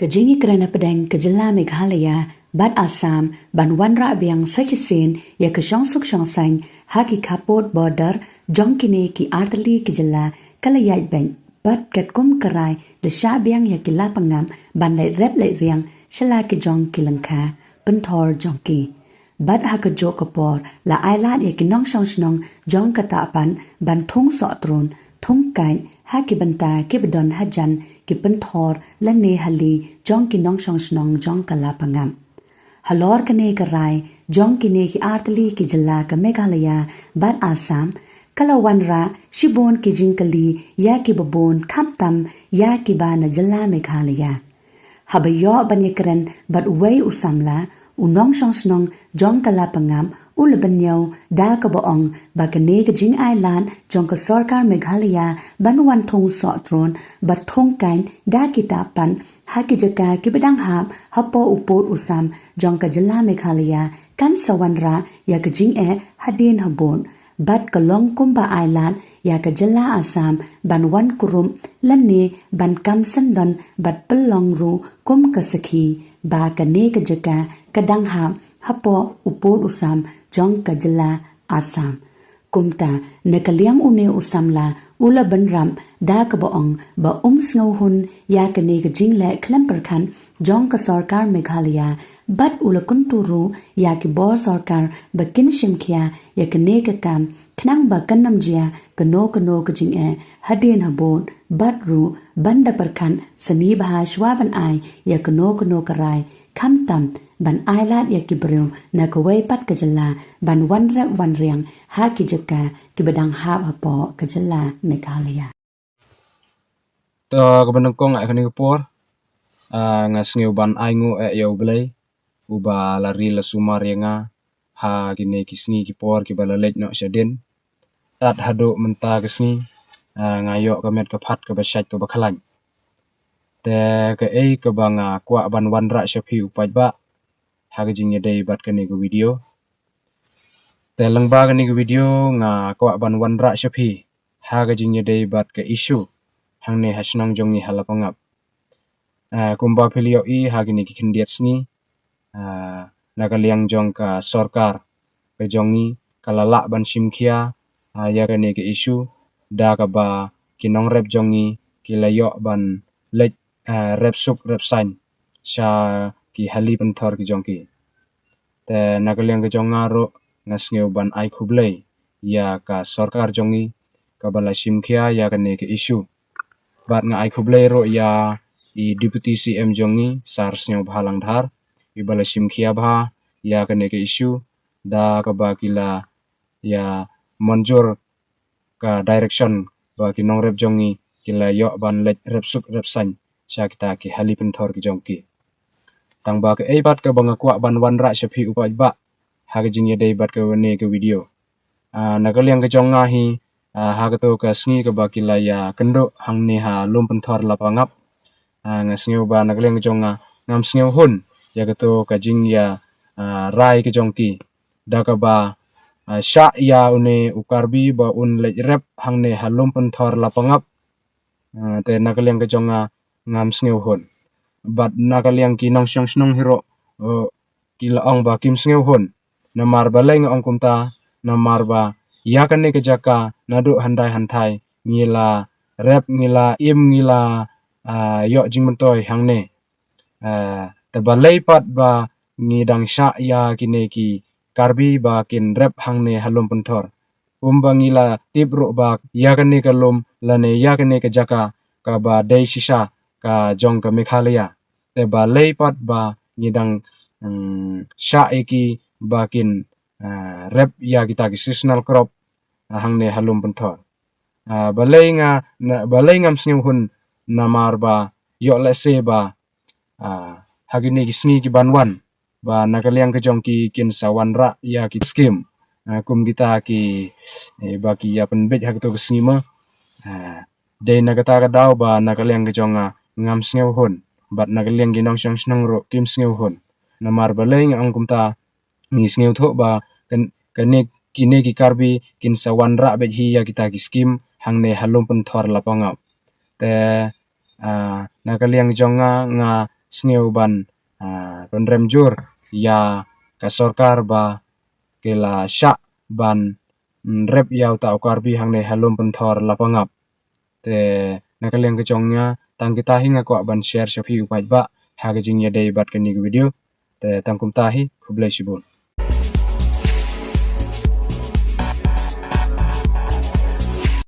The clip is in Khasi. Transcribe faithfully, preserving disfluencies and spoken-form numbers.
Ka jingïakren hapdeng ka jylla Meghalaya bad Assam ban wanrah biang sa shisien ïa ka shongsuk shongsaiñ ha ki khappud border jong kine ki artylli ki jylla ka la ïaid beit bad katkum ka rai da shah biang ïa ki lapangap ban leit rep leit riang sha la ki jong ki lyngkha pynthor jong ki. Bad ha kajuh ka por la ailad ïa ki nongshong shnong jong ka Tahpan ban thung soh trun, thung kaiñ ha ki bynta kiba don hajan ki pynthor lane hali jong ki nongshong shnong jong ka lapangap. Halor kane ka rai jong kine ki artylli ki jylla ka Meghalaya bad Assam, ka la wanrah shibun ki jingkylli ïa kiba bun khamtam ïa kiba na jylla Meghalaya. Haba ïoh ban ïakren bad uwei u samla, u nongshong shnong jong ka lapangap u la bynñiew da kaba ong ba kane ka jingailad jong ka sorkar Meghalaya ban wan thung soh trun bad thung kaiñ da ki Tahpan ha ki jaka kiba dang hap hapoh u pud u sam jong ka jylla Meghalaya kan sa wanrah ïa ka jingeh hadien habud. Bad ka long kumba ailad ïa ka jylla Assam ban wan kurup lane ban kam syndon bad pynlong ruh kum ka sakhi ba kane ka jaka ka dang hap hapoh u pud u sam jong ka jylla Assam. Kumta, na ka liang une u samla u la bynrap da kaba ong ba um sngewhun ïa kane ka jingleh khlem pyrkhat jong ka sorkar Meghalaya bad u la kyntu ruh ïa ki bor sorkar ba kin shim khia ïa kane ka kam khnang ba kan ym jia kano kano ka jingeh hadien habud bad ruh ban da pyrkhat sani bha shwa ban ai ïa kano kano ka rai khamtam ban ailad ïa ki briew na kawei pat ka jylla ban wan rep wan riang ha ki jaka kiba dang hap hapoh ka jylla Meghalaya. To kaba nyngkong ha kane ka por, ah, nga sngew ban ai nguh eh ïa U Blei uba la ri la sumar ïa nga ha kine ki sngi ki por kiba la leit noh shadien. Tad haduh mynta ka sngi, ah, nga ïoh ka met ka phad kaba shait kaba khlaiñ. Te kaei kaba nga kwah ban wanrah sha phi u paidbah ha ka jingïadei bad kane ka video. Te lyngba kane ka video nga kwah ban wanrah sha phi ha ka jingïadei bad ka issue hangne ha shnong jong ngi ha Lapangap. Ah, kumba phi la ïohi ha kine ki khyndiat sngi, ah, na ka liang jong ka sorkar ka jong ngi ka la lah ban shim khia, ah, ïa kane ka issue da kaba ki nongrep jong ngi ki la ïoh ban leit, ah, rep suk rep saiñ sha ki hali pynthor ki jong ki. Te na ka liang ka jong nga ruh nga sngew ban ai khublei ïa ka sorkar jong ngi kaba la shim khia ïa kane ka issue. Bad nga ai khublei ruh ïa i Deputy C M jong ngi, Sir Sniawbhalang Dhar, iba la shim khia bha ïa kane ka issue da kaba ki la ïa mynjur ka direction ba ki nongrep jong ngi ki la ïoh ban leit rep suk rep saiñ sha kita ki hali pynthor ki jong ki. Tang ba kaei pat kaba nga kwah ban wanrah sha phi u paidbah ha ka jingïadei bad kane ka video. Ah, na ka liang ka jong nga hi, ah, ha kato ka sngi kaba ki la ïa kynduh hangne ha lum pynthor Lapangap. Ah, nga sngew ba na ka liang ka jong nga ngam sngewhun ïa kato ka jingïa, ah, rai ka jong ki da kaba, ah, shah ïa une u Karbi ba un leit rep hangne ha lum pynthor Lapangap. Ah, te na ka liang ka jong nga ngam sngewhun. Bad na ka liang ki nongshong shnong hi ruh, eh, ki la ong ba kim sngewhun. Namar balei nga ong kumta, namar ba ïa kane ka jaka naduh hyndai hynthai ngi la rep, ngi la im, ngi la, ah, ïoh jingmyntoi hangne. Ah, te balei pat ba ngi dang shah ïa kine ki Karbi ba kin rep hangne ha lum pynthor. Kumba ngi la tip ruh ba ïa kane ka lum lane ïa kane ka jaka kaba dei shisha ka jong ka Meghalaya. Te balei pat ba ngi dang, mm, shah ïa ki ba kin, ah, rep ïa kita ki seasonal crop, ah, hangne ha lum pynthor. Ah, balei nga, na, balei ngam sngewhun namar ba ïoh lehse ba, ah, ha kine ki sngi ki ban wan ba na ka liang ka jong ki kin sa wanrah ïa ki skim. Ah, kum kita ki, eh, ba ki ïa pynbeit ha kato ka sngi ma. Ah, dei na kata ka daw ba na ka liang ka jong nga ngam sngewhun bad na ka liang ki nongshong shnong ruh kim sngewhun. Namar balei nga ong kumta, ngi sngewthuh ba kan, kane, kine ki Karbi kin sa wanrah beit hi ïa kita ki skim hangne ha lum pynthor Lapangap. Te, ah, na ka liang jong nga nga sngew ban, ah, pynrem jur ïa ka sorkar ba ki la shah ban, mm, rep ïa uta u Karbi hangne ha Lumpynthor Lapangap. Te na ka liang ka jong nga tang kita hi nga kwah ban share sha phi u paidbah ha ka jingïadei bad kane ka video. Te tang kumta hi, khublei shibun.